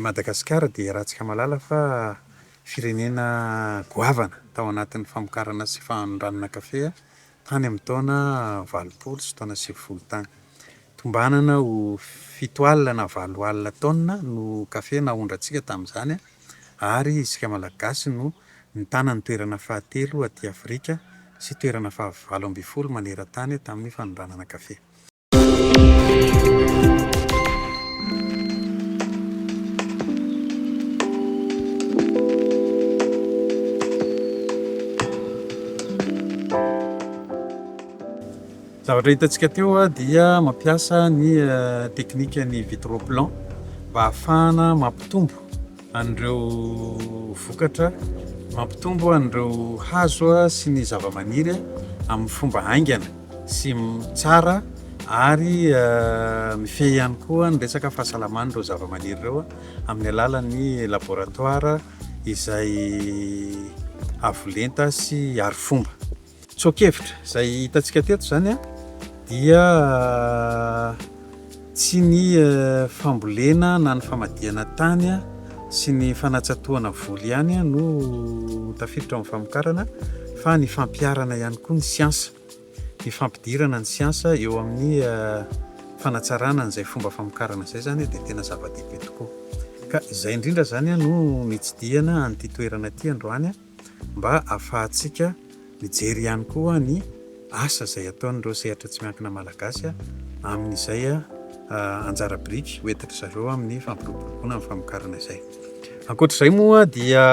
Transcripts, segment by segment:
Madagasikara dia iarahantsika mahalala fa firenena goavana tao anatin'ny famokarana sy fanondranana kafe tany amin'ny taona 80 sy taona 90 tany. Tombanana ho 70 na 80 taonina no kafe naondrantsika tamin'izany ary isika Malagasy no nitana ny toerana fahatelo aty Afrika sy toerana faha-18 maneran-tany tamin'ny fanondranana kafe. Zavatra hitantsika teo dia mampiasa ny teknikan'ny vitroplan mba hahafahana mampitombo an'ireo vokatra, mampitombo an'ireo hazo sy ny zavamaniry amin'ny fomba haingana. sy tsara ary mifehy ihany koa ny resaka fahasalaman'ireo zavamaniry ireo amin'ny alalan'ny laboratoire izay avo lenta sy arifomba. Tsoa-kevitra izay hitantsika teto izany dia tsy ny fambolena na ny famadihana tany sy ny fanatsatohana voly ihany no tafiditra ao amin'ny famokarana fa ny fampiharana ihany koa ny siansa. ny fampidirana ny siansa eo amin'ny fanatsarana an'izay fomba famokarana izay izany dia tena zava-dehibe tokoa. Ka izay indrindra izany no nitsidihana an'ity toerana ity androany mba ahafahantsika mijery ihany koa ny asa izay ataon'ireo sehatra tsy miankina malagasy amin'izay anjara biriky hoentin-dry zareo amin'ny fampiroboroboana ny famokarana izay. Ankoatra izay moa dia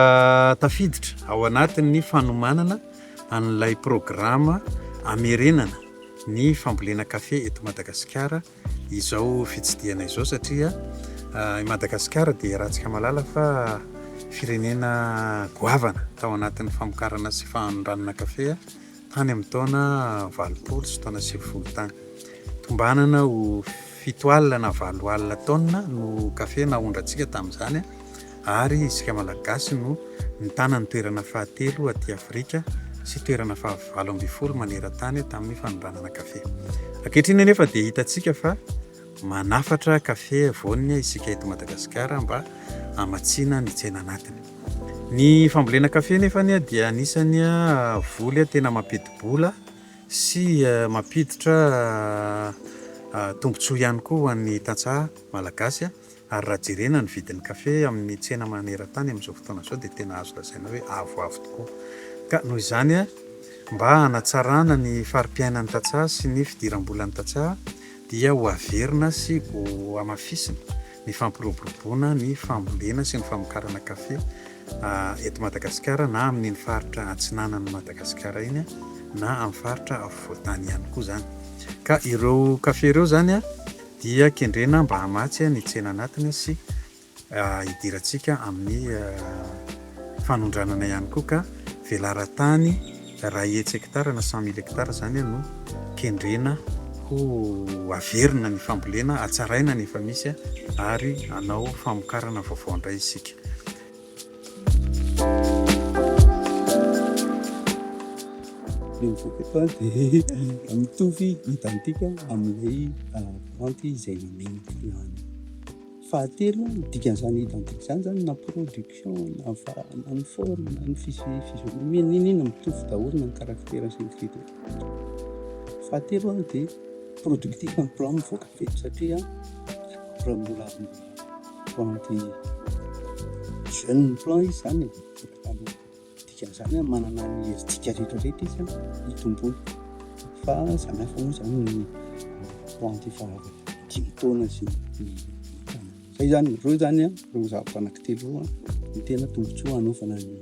tafiditra ao anatin'ny fanomanana an'ilay programa hamerenana ny fambolena kafe eto Madagasikara izao fitsidihana izao satria i Madagasikara dia iarahantsika mahalala fa firenena goavana tao anatin'ny famokarana sy fanondranana kafe tany amin'ny taona 80 sy taona 90 tany. Tombanana ho 70 na 80 taonina no kafe naondrantsika tamin'izany. ary isika Malagasy no nitana ny toerana fahatelo aty Afrika sy toerana faha-18 maneran-tany tamin'ny fanondranana kafe. Ankehitriny anefa dia hitantsika fa manafatra kafe voaniny isika eto Madagasikara mba hamatsiana ny tsena anatiny. Ny fambolena kafe anefa dia anisan'ny voly tena mampidi-bola sy mampiditra tombontsoa ihany koa ho an'ny tantsaha malagasy. Ary raha jerena ny vidin'ny kafe amin'ny tsena maneran-tany amin'izao fotoana izao dia tena azo lazaina hoe avoavo tokoa. Ka noho izany, mba hanatsarana ny fari-piainan'ny tantsaha sy ny fidiram-bolan'ny tantsaha dia ho averina sy ho hamafisina ny fampiroboroboana ny fambolena sy ny famokarana kafe eto Madagasikara na amin'iny faritra atsinanan'i Madagasikara iny na amin'ny faritra afovoan-tany ihany koa izany. Ka ireo kafe ireo izany dia kendrena mba hamatsy ny tsena anatiny sy hidirantsika amin'ny fanondranana ihany koa ka velaran-tany 100 hektara na 100 mille hectares izany no kendrena ho averina ny fambolena, hatsaraina ny efa misy ary hanao famokarana vaovao indray isika. Ilay mivoaka eto an dia mitovy identique amin'ilay plante izay nomena ihany. Fahatelo, ny dikan'izany identique izany zany na production na na ny forme na ny physionomie n'inon'inona mitovy daholo na ny caractère sy ny critère. Fahatelo an dia productif ny plant mivoaka avy eto satria raha mbola Plante jeune plant izy zany e, mbola tanora. Dikan'izany hoe manana ny herijika rehetra rehetra izy an, hitomboana. Fa samy hafa moa zany ny plante efa dimy taona sy ny taona. Zay zany, ireo zany an, ireo zavatra anankitelo ireo an, no tena tombontsoa hanaovana ny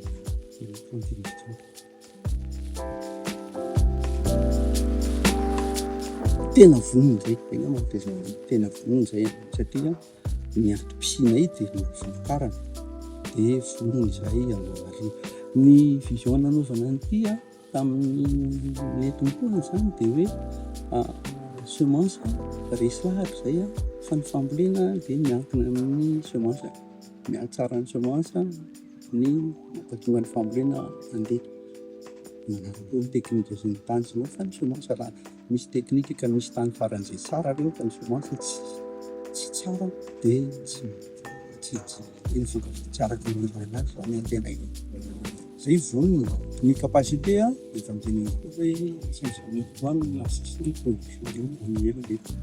plante in vitro. Tena vonona izay, zay angamba no tena tena vonona izay satria ny antom-pisianay dia ny famokarana dia vonona izahay hanao Ny vision nanaovana an'ity an, tamin'ny nentim-poana izany dia hoe semence resy lahatra izay an, fa ny fambolena dia miankina amin'ny semence, mihatsara ny semence ny mampatonga ny fambolena handeha. Manaraka koa ny teknika sy ny tany sy ny fa ny semence raha misy teknika ka misy tany faran'izay tsara reo fa ny semence tsy tsy tsara dia tsy. Tsy tsy ny vokatra tsy araka ny ilaina azy zany antenaina. Zay vonona ny capacité a, efa noteneniko teo hoe 500 mille tonnes na 600 production annuel eto.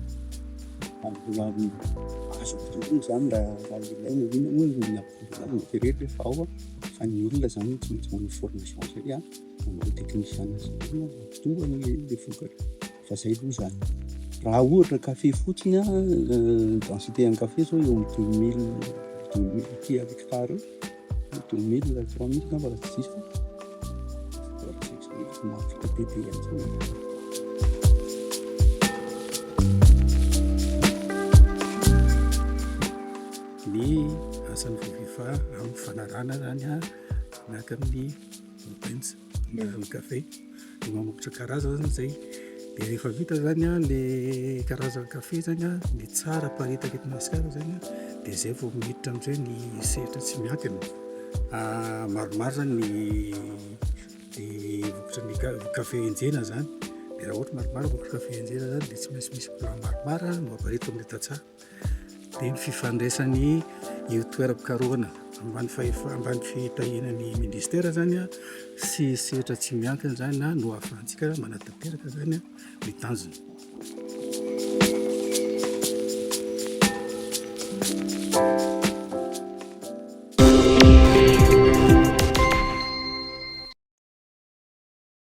Ary mbola azo ampitomboina zany raha raha ilaina, inona moa ny nampitomboina azy matériel efa ao fa ny olona zany tsy maintsy manao formation zay a, manao technicien zay mampitombo an'le vokatra fa zay aloha zany. Raha ohatra kafe fotsiny a, densité an'ny kafe zao eo amin'ny 2000 2000 pieds à l'hectare eo, 2000 3000 angamba raha tsy diso fa mahavita bebe ihany zany. Ny asan'ny Vovifa amin'ny fanarahana zany a, miaraka amin'ny Rubens ny kafe de mamokatra karazana zany zay de rehefa vita zany a le karazana kafe zany a ny tsara aparitaka eto Madagasikara zany a de zay vao miditra amizay ny sehatra tsy miankina. Maromaro zany ny ny vokatry ny kafe enjehina zany de raha ohatra maromaro vokatry kafe enjehina zany de tsy maintsy misy plan maromaro no aparitaka amin'ny tantsaha. Dia ny fifandraisan'ny io toeram-pikarohana ambany fahefa- ambany fitahiana ny ministera zany an, sy sehatra tsy miankina zany an no ahafahantsika manatanteraka zany an ny tanjona.